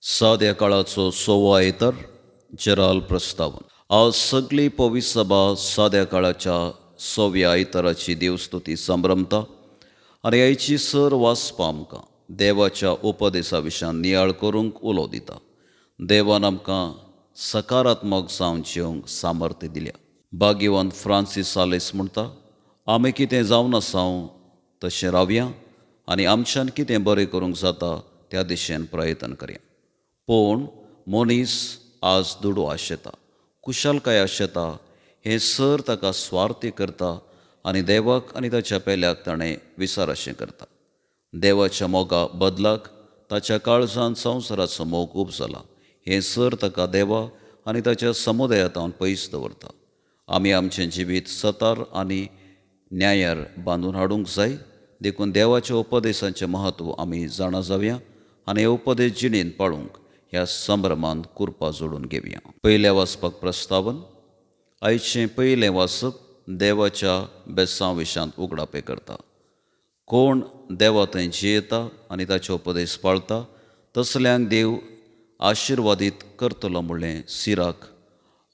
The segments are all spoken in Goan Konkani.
साद्या काळाचो सोवो आयतार, जेराल प्रस्तावन. आज सगळी पवित्र सभा साद्या काळाच्या सव्या आयताराची देवस्तुती संभ्रमता आनी आयची सर वाचपा आमकां देवाच्या उपदेसा विशयान नियाळ करूंक उलो दिता. देवान आमकां सकारात्मक जावन जिवंक सामर्थ्य दिल्या. भाग्यवंत फ्रांसीस सालेस म्हणटा, आमी कितें जावन आसाव तशें रावया आनी आमच्यान कितें बरें करूंक जाता त्या दिशेन प्रयत्न करया. पूण मनीस आज दुडू आशेता, कुशलकाय आशेता. हें सर ताका स्वार्थी करता आनी देवाक आनी ताच्या पेल्याक ताणें विचार अशें करता. देवाच्या मोगा बदलाक ताच्या काळजान संवसाराचो मोग उपजला. हें सर ताका देवा आनी ताच्या समुदायांत पयस दवरता. आमी आमचें जिवीत सतार आनी न्यायार बांदून हाडूंक जाय. देखून देवाच्या उपदेशांचें म्हत्व आमी जाणा जावया आनी हे उपदेश जिणेंत पाळूंक ह्या संभ्रमांत कुरपा जोडून घेवया. पयल्या वाचपाक प्रस्तावन. आयचें पयलें वाचप देवाच्या बेसांव विशयांत उगडापें करता. कोण देवा थंय जियेता आनी ताचे उपदेश पाळता तसल्यांक देव आशिर्वादीत करतलो म्हणलें सिराक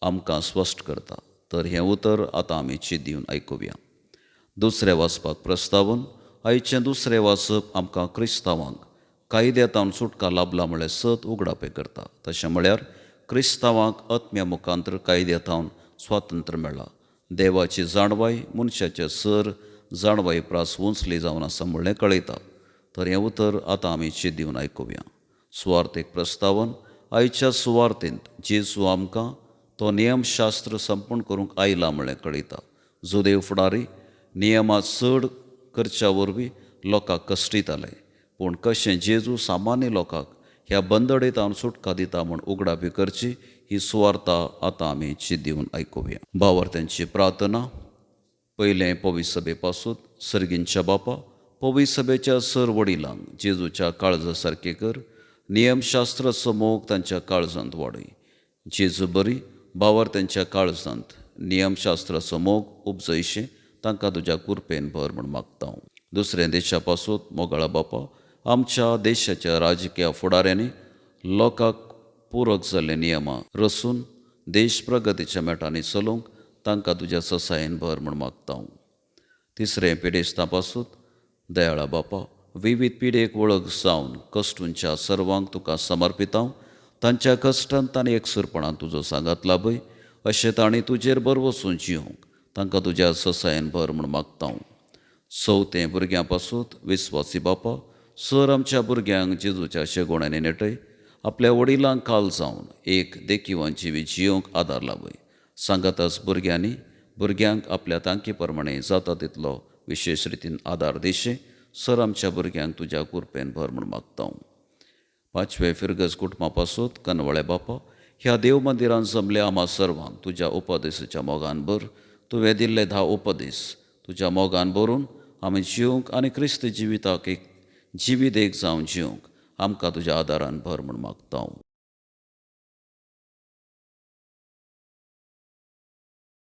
आमकां स्पश्ट करता. तर हें उतर आतां आमी चिंत दिवन आयकुया. दुसरें वाचपाक प्रस्तावन. आयचें दुसरें वाचप आमकां क्रिस्तांवांक कायद्यातावन सुटका लाभला म्हळ्यार सत उगडापें करता. तशें म्हळ्यार क्रिस्तांवांक आत्म्या मुखांतर कायद्यातावन स्वातंत्र्य मेळ्ळां. देवाची जाणवाय मनशाचे सर जाणवाय प्रास उंचली जावन आसा म्हणलें कळयता. तर हें उतर आतां आमी चिंत दिवन आयकुया. सुवार्थेक प्रस्तावन. आयच्या सुवार्थेंत जेजू आमकां तो नियमशास्त्र संपूर्ण करूंक आयला म्हणलें कळयता. जुदेव फुडारी नियमां चड करच्या वरवीं लोकांक कश्टिताले, पूण कशें जेजू सामान्य लोकांक ह्या बंदडेतावन सुटका दिता म्हूण उगडापी करची ही सुवार्ता आतां आमी चिंत दिवन आयकुया. भावार्थ्यांची प्रार्थना. पयलें पवित्र सभे पासून. सर्गींच्या बापा, पवित्र सभेच्या सर वडिलांक जेजूच्या काळजा सारकें कर. नियमशास्त्राचो मोग तांच्या काळजांत वाडय. जेजू बरी भावार्थ्यांच्या काळजांत नियमशास्त्राचो मोग उपजयशें तांकां तुज्या कुरपेन भर म्हूण मागता. दुसऱ्या देशा पासून. मोगाळा बापा, आमच्या देशाच्या राजकीय फुडाऱ्यांनी लोकांक पुरक जाल्ले नियमां रचून देश प्रगतीच्या मेटांनी चलोवंक तांकां तुज्या ससायेन भर म्हूण मागता. तिसरें पिडेस्तां पासून. दयाळा बापा, विविध पिडेक वळख जावन कश्टूंच्या सर्वांक तुका समर्पितांव. तांच्या कश्टांत आनी एकसूरपणान तुजो सांगात लाभय अशें तांणी तुजेर बरवसून जिवंक तांकां तुज्या ससायेन भर म्हूण मागता. चवथें भुरग्यां पासून. विस्वासी बापा, सर आमच्या भुरग्यांक जेजूच्या शेगोणांनी नेटय. आपल्या वडिलांक काल जावन एक देखिवान जिवीत जियोंक आदार लावय. सांगाताच भुरग्यांनी भुरग्यांक आपल्या तांकी प्रमाणे जाता तितलो विशेश रितीन आदार दिशे. सर आमच्या भुरग्यांक तुज्या कुरपेन भर म्हूण मागता. पांचवे फिरगज कुटुंबा पासून. कनवळे बापा, ह्या देव मंदिरान जमल्या आमा सर्वांक तुज्या उपदेसाच्या मोगान भर. तुवें दिल्ले 10 उपदेश तुज्या मोगान भरून आमी जिवंक आनी क्रिस्त जिविताक एक जिवीत एक जावन जिवंक आमकां तुज्या आदारान भर म्हूण मागता.